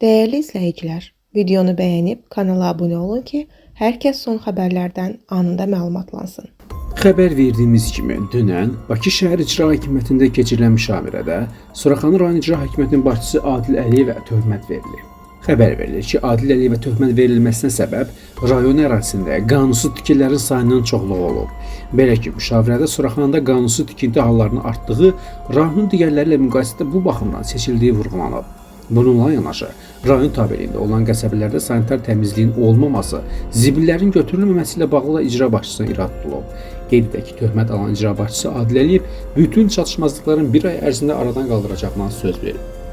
Dəyərli izləyicilər, videonu bəyənib kanala abunə olun ki, hər kəs son xəbərlərdən anında məlumatlansın. Xəbər verdiyimiz kimi, dünən Bakı şəhər İcra Hakimiyyətində keçirilən müşavirədə Suraxanı rayon İcra Hakimiyyətinin başçısı Adil Əliyevə töhmət verilib. Xəbər verilir ki, Adil Əliyevə töhmət verilməsinə səbəb rayon ərazisində qanunsuz tikintilərin sayının çoxluğu olub. Belə ki, müşavirədə Suraxanıda qanunsuz tikinti hallarının artdığı, rayonun digərləri ilə müqayisədə bu baxımdan seçildiyi vurğulanıb. Bununla yanaşı, rayon tabeliyində olan qəsəbələrdə sanitar təmizliyin olmaması, zibillərin götürülməməsi ilə bağlı da icra başçısına irad tutulub. Qeyd edək ki, töhmət alan icra başçısı Adil Əliyev bütün çatışmazlıqların bir ay ərzində aradan qaldıracağına söz verib.